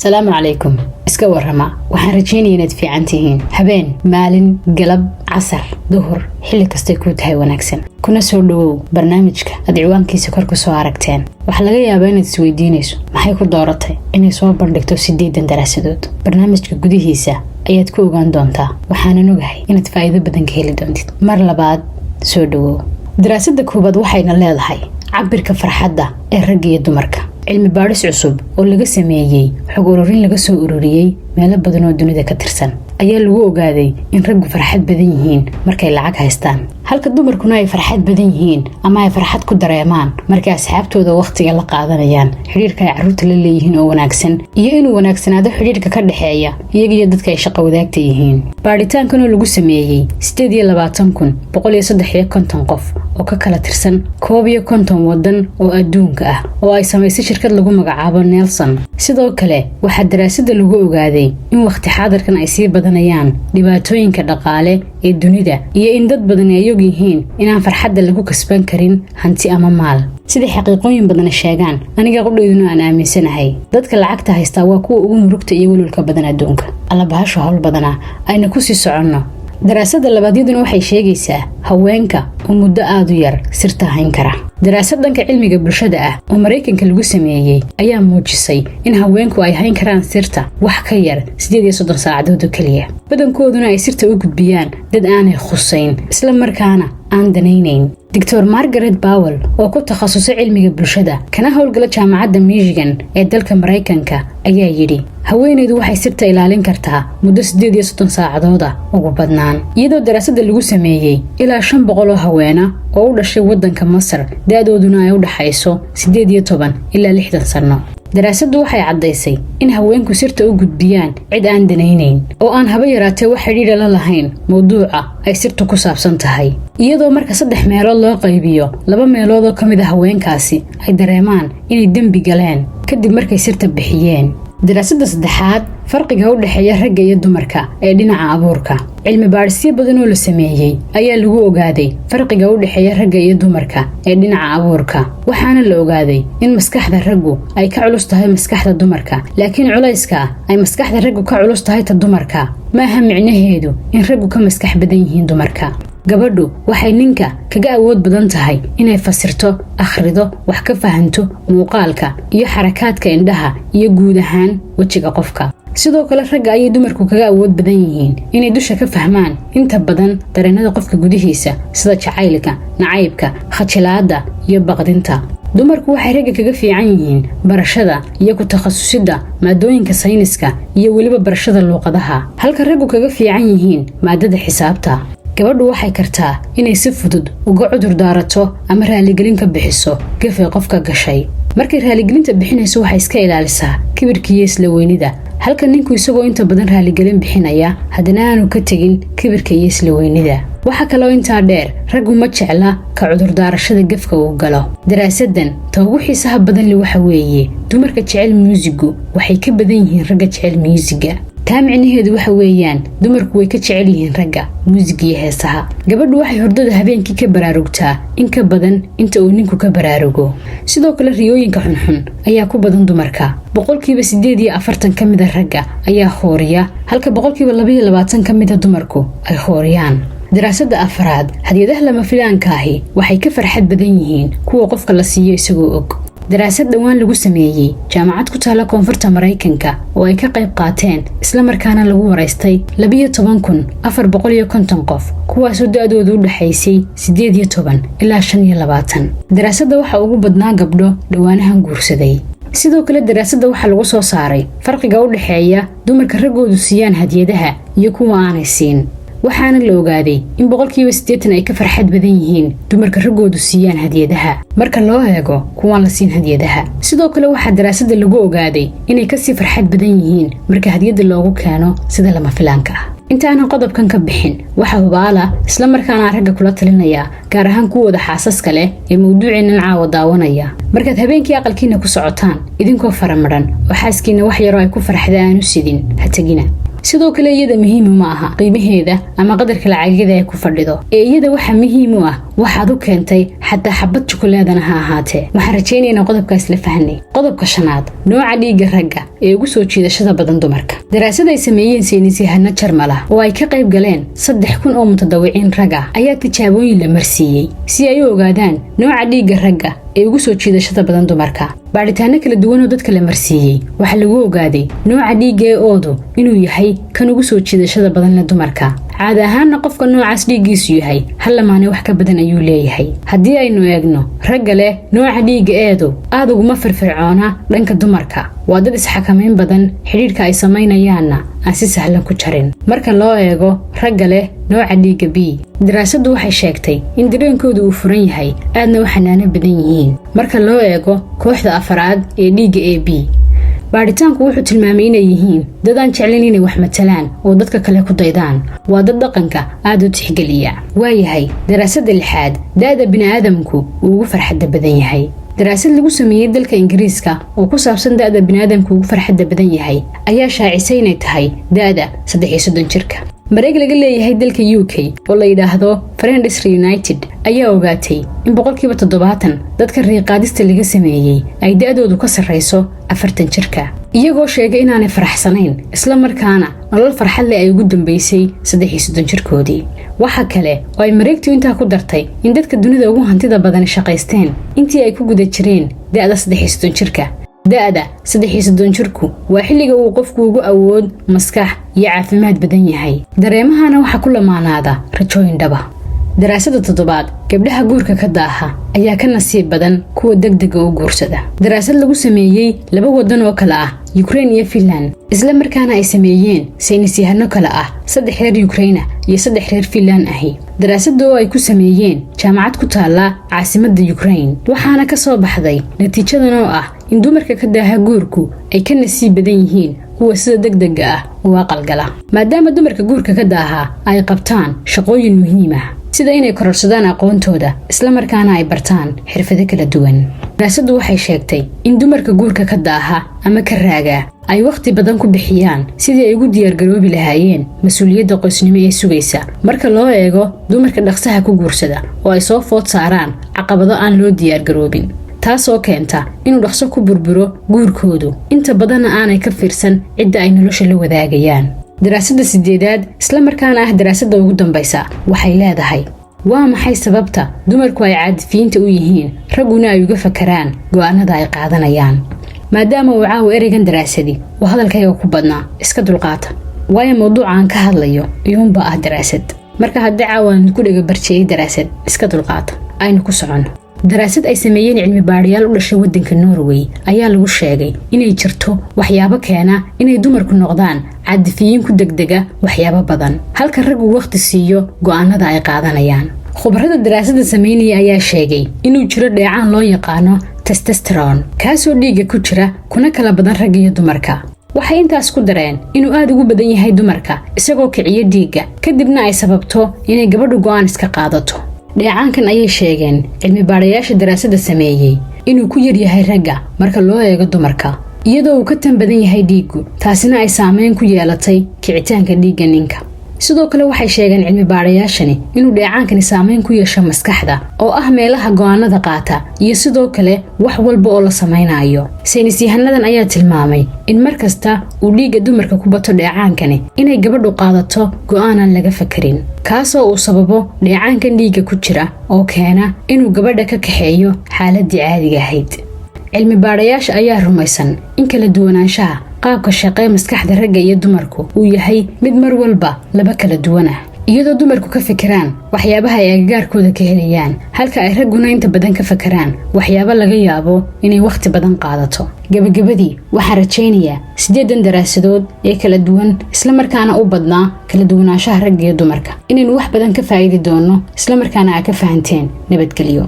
Asalaamu calaykum. Iska warrama. Waxaan rajeynaya inaad fiican tihiin. Habeen, maalin, galab, casar, duhur, xilli kastay kuu tahay wanaagsan. Kuna soo dhowow barnaamijka aad ciwaankiisa kor ku soo aragteen. Waxaa laga yaabaa inaad isweydiinayso maxay ku dooratay inay soo bandhigto 8 daraasadood. Barnaamijka gudihiisa ayaad ku ogaan doontaa, waxaanan ogahay inaad faa'iido badan ka heli doontid. Mar labaad soo dhowow. Daraasadda koowaad waxayna leedahay cabirka farxadda ee ragga iyo dumarka. Cilmi baadhis cusub oo laga sameeyey xog ururin laga soo ururiyey meelo badan oo dunida ka tirsan ayaa lagu ogaaday in raggu farxad badan yihiin markay lacag haystaan, halka dumarkuna ay farxad badan yihiin ama ay farxad ku dareemaan markay asxaabtooda wakhtiga la qaadanayaan, xidhiirka ay carruurta la leeyihiin oo wanaagsan, iyo inuu wanaagsanaado xidhiirka ka dhexeeya iyaga iyo dadka ay shaqo wadaagta yihiin. Baadhitaankanoo lagu sameeyey 28,153 qof oo ka kala tirsan 51 wadan oo adduunka ah oo ay samaysay shirkad lagu magacaabo Nielsen. Sidoo kale waxaa daraasadda lagu ogaaday in wakhti xaadirkan ay sii badanayaan dhibaatooyinka dhaqaale ee dunida iyo in dad badani ay og yihiin inaan farxadda lagu kasban karin hanti ama maal. Sida xaqiiqooyin badani sheegaan, aniga qudhayduna aan aaminsanahay, dadka lacagta haystaa waa kuwa ugu murugta iyo welwelka badan adduunka. Alla, bahasho howl badana. Ayna kusii soconno. Daraasadda labaadyaduna waxay sheegaysaa haweenka oo muddo aada u yar sirta hayn kara. Daraasad dhanka cilmiga bulshada ah oo Maraykanka lagu sameeyey ayaa muujisay in haweenku ay hayn karaan sirta wax ka yar 38 saacadood oo keliya, badankooduna ay sirta u gudbiyaan dad aanay khusayn, isla markaana aan danaynayn. Doctor Margaret Powell oo ku takhasusay cilmiga bulshada kana howlgala Jaamacadda Michigan ee dalka Maraykanka ayaa yidhi: "Haweenaydu waxay sirta ilaalin kartaa muddo 38 saacadood ah ugu badnaan," iyadoo daraasadda lagu sameeyey ilaa 500 oo haweena oo u dhashay waddanka Masar, da-dooduna ay u dhaxayso 18 ilaa 60 sanno. Daraasaddu waxay caddaysay in haweenku sirta u gudbiyaan cid aan danaynayn oo aan haba yaraatee wax xidhiidha la lahayn mawduuca ay sirtu ku saabsan tahay, iyadoo marka saddex meelood loo qaybiyo laba meelood oo ka mid a haweenkaasi ay dareemaan inay dembi galeen kadib markay sirta bixiyeen. Daraasadda saddexaad, farqiga u dhexeeya ragga iyo dumarka ee dhinaca abuurka. Cilmi baadhisyo badan oo la sameeyey ayaa lagu ogaaday farqiga u dhexeeya ragga iyo dumarka ee dhinaca abuurka, waxaana la ogaaday in maskaxda raggu ay ka culus tahay maskaxda dumarka. Laakiin culayska ay maskaxda raggu ka culus tahay ta dumarka maaha micnaheedu in raggu ka maskax badan yihiin dumarka. Gabadhu waxay ninka kaga awood badan tahay inay fasirto, akhrido, wax ka fahanto muuqaalka iyo xarakaadka indhaha iyo guud ahaan wejiga qofka. Sidoo kale ragga ayay dumarku kaga awood badan yihiin inay dusha ka fahmaan inta badan dareennada qofka gudihiisa, sida jacaylka, nacaybka, khajilaadda iyo baqdinta. Dumarku waxay ragga kaga fiican yihiin barashada iyo ku takhasusidda maadooyinka sayniska iyo weliba barashada luuqadaha, halka raggu kaga fiican yihiin maadada xisaabta. Gabadhu waxay kartaa inay si fudud uga cudur daarato ama raaligelin ka bixiso gafay qofka gashay. Markay raaligelinta bixinayso, waxay iska ilaalisaa kibirka iyo isla weynida, halka ninku isagoo inta badan raaligelin bixinaya haddana aanu ka tegin kibirka iyo isla weynida. Waxaa kaloo intaa dheer, raggu ma jecla ka cudurdaarashada gefka uu galo. Daraasadan ta ugu xiisaha badan le waxa weeye dumarka jecel muusigu waxay ka badan yihiin ragga jecel muusiga. Taa micnaheedu waxa weeyaan dumarku way ka jecel yihiin ragga muusiga iyo heesaha. Gabadhu waxay hurdada habeenkii ka baraarugtaa in ka badan inta uu ninku ka baraarugo. Sidoo kale riyooyinka xunxun ayaa ku badan dumarka. 48% ka mida ragga ayaa khooriya, halka 22% ka mida dumarku ay khooriyaan. Daraasadda afraad, hadiyadaha lama filaanka ahi waxay ka farxad badan yihiin kuwa qofka la siiyo isagoo og. Daraasad dhowaan lagu sameeyey jaamacad ku taala koonfurta Maraykanka oo ay ka qayb qaateen islamarkaana lagu waraystay 12,450 qof, kuwaasoo da-doodu u dhexaysay 18 ilaa 25. Daraasadda waxaa ugu badnaa gabdho dhowaanahan guursaday. Sidoo kale daraasadda waxaa lagu soo saaray farqiga u dhexeeya dumarka raggoodu siiyaan hadiyadaha iyo kuwa aanay siin, waxaana la ogaaday in 80% ay ka farxad badan yihiin dumarka raggoodu siiyaan hadiyadaha marka loo eego kuwaan la siin hadiyadaha. Sidoo kale waxaa daraasadda lagu ogaaday inay kasii farxad badan yihiin marka hadiyadda loogu keeno sida lama filaanka ah. Intaanan qodobkan ka bixin, waxa hubaala isla markaana ragga kula talinayaa, gaar ahaan kuwooda xaasaska leh ee mawduuceennan caawa daawanaya: markaad habeenkii aqalkiina ku socotaan idinkoo faramadhan oo xaaskiina wax yaroo ay ku farxda aanu sidin, ha tegina. Sidoo kale iyada muhiimu ma aha qiimaheeda ama qadarka lacagyada ay ku fadhido, ee iyada waxaa muhiim u ah Waxaad u keentay, xataa xabad jukuleedana ha ahaatee. Waxaan rajaynaynaa qodobkaas la fahnay. Qodobka shanaad: nooca dhiigga ragga ee ugu soo jiidashada badan dumarka. Daraasad ay sameeyeen saynisyahano Jarmala oo ay ka qayb galeen 3000 oo mutadawiciin rag ah ayaa tijaabooyin la marsiiyey si ay u ogaadaan nooca dhiigga ragga ee ugu soo jiidashada badan dumarka. Baadhitaano kala duwan oo dadka la marsiiyey waxaa lagu ogaaday nooca dhiigga ee O-du inuu yahay kan ugu soo jiidashada badan leh dumarka. Caadi ahaanna qofka noocaas dhiiggiisu yahay hal lamaane wax ka badan ayuu leeyahay. Haddii aynu eegno ragga leh nooca dhiigga A-du, aad uguma firfircoona dhanka dumarka. Waa dad isxakamayn badan, xidhiidhka ay samaynayaanna aan si sahlan ku jarin marka loo eego ragga leh nooca dhiigga B. Daraasaddu waxay sheegtay in dareenkoodu uu furan yahay, aadna u xanaano badan yihiin marka loo eego kooxda afaraad ee dhiigga AB. Baadhitaanku wuxuu tilmaamay inay yihiin dad aan jeclayn inay wax matalaan oo dadka kale ku daydaan. Waa dad dhaqanka aada u tixgeliya. Waayahay, daraasadda lixaad: da-da bini'aadamku uu ugu farxadda badan yahay. Daraasad lagu sameeyey dalka Ingiriiska oo ku saabsan da-da bini'aadamku ugu farxadda badan yahay ayaa shaacisay inay tahay da-da 33 jirka. Mareeg laga leeyahay dalka UK oo la yidhaahdo Friends Reunited ayaa ogaatay in 70% dadka riiqaadista laga sameeyey ay da-doodu ka sarreyso 40 jirka, iyagoo sheegay inaanay faraxsanayn, isla markaana nolol farxad leh ay ugu dambeysay 33 jirkoodii. Waxa kale oo ay mareegtu intaa ku dartay in dadka dunida ugu hantida badani shaqaysteen intii ay ku guda jireen da-da 33 jirka. Da-da 33 jirku waa xilliga uu qofku ugu awood, maskax iyo caafimaad badan yahay, dareemahana waxaa ku lamaanaada rajooyin dhaba. Daraasada toddobaad: gabdhaha guurka ka daaha ayaa ka nasiib badan kuwa degdega u guursada. Daraasad lagu sameeyey laba wadan oo kale ah Yukrain iyo Finland, isla markaana ay sameeyeen saynisyahano kale ah saddex reer Yukraina iyo saddex reer Finland ahi, daraasada oo ay ku sameeyeen jaamacad ku taalla caasimadda Yukrain, waxaana ka soo baxday natiijadan oo ah in dumarka ka daaha guurku ay ka nasiib badan yihiin kuwa sida degdega ah u aqalgala, maadaama dumarka guurka ka daaha ay qabtaan shaqooyin muhiim ah, sida inay kororsadaan aqoontooda, isla markaana ay bartaan xirfado kala duwan. Daraasaddu waxay sheegtay in dumarka guurka ka daaha ama ka raagaa ay wakhti badan ku bixiyaan sidii ay ugu diyaargaroobi lahaayeen mas-uuliyadda qoysnimo ee sugaysa, marka loo eego dumarka dhaqsaha ku guursada oo ay soo food saaraan caqabado aan loo diyaargaroobin, taasoo keenta inuu dhaqso ku burburo guurkoodu, inta badanna aanay ka fiirsan cidda ay nolosha la wadaagayaan. Daraasadda sideedaad, isla markaana ah daraasadda ugu dambaysa, waxay leedahay: waa maxay sababta dumarku ay caadifiyiinta u yihiin, ragguna ay uga fakaraan go'aanada ay qaadanayaan? Maadaama uu caawa ereygan daraasadi uu hadalkayga ku badnaa, iska dulqaata, waayo mawduuca aan ka hadlayo iyuunba ah daraasad. Marka haddii caawaan ku dhega barjeeyay daraasad, iska dulqaata, aynu ku soconno. Daraasad ay sameeyeen cilmi baadhayaal u dhashay waddanka Norway ayaa lagu sheegay inay jirto waxyaabo keena inay dumarku noqdaan caadifiyiin ku degdega waxyaabo badan, halka raggu wakhti siiyo go'aanada ay qaadanayaan. Khubarada daraasadda sameynaya ayaa sheegay inuu jiro dheecaan loo yaqaano testosterone, kaasoo dhiigga ku jira kuna kala badan ragga iyo dumarka. Waxay intaas ku dareen inuu aada ugu badan yahay dumarka, isagoo kiciyo dhiigga, kadibna ay sababto inay gabadhu go'aan iska qaadato. Dheecaankan ayay sheegeen cilmi baadhayaasha daraasadda sameeyey inuu ku yaryahay ragga marka loo eego dumarka, iyadoo uu ka tan badan yahay dhiiggu, taasina ay saameyn ku yeelatay kicitaanka dhiigga ninka. Sidoo kale waxay sheegeen cilmi baadhayaashani inuu dheecaankani saameyn ku yeesho maskaxda, oo ah meelaha go'aanada qaata iyo sidoo kale wax walba oo la samaynayo. Saynis yahanadan ayaa tilmaamay in mar kasta uu dhiigga dumarka ku bato dheecaankani, inay gabadhu qaadato go'aanaan laga fakarin, kaasoo uu sababo dheecaankan dhiigga ku jira oo keena inuu gabadha ka kaxeeyo xaaladii caadiga ahayd. Cilmi baadhayaasha ayaa rumaysan in kala duwanaanshaha qaabka shaqee maskaxda ragga iyo dumarku uu yahay mid mar walba laba kala duwan ah, iyadoo dumarku ka fikiraan waxyaabaha ay agagaarkooda ka helayaan, halka ay ragguna inta badan ka fakeraan waxyaabo laga yaabo inay wakhti badan qaadato. Gebagabadii, waxaan rajaynayaa 8-dan daraasadood ee kala duwan, islamarkaana u badnaa kala duwanaanshaha ragga iyo dumarka, inaynu wax badan ka faa'idi doonno, islamarkaana aa ka fahanteen. Nabadgelyo.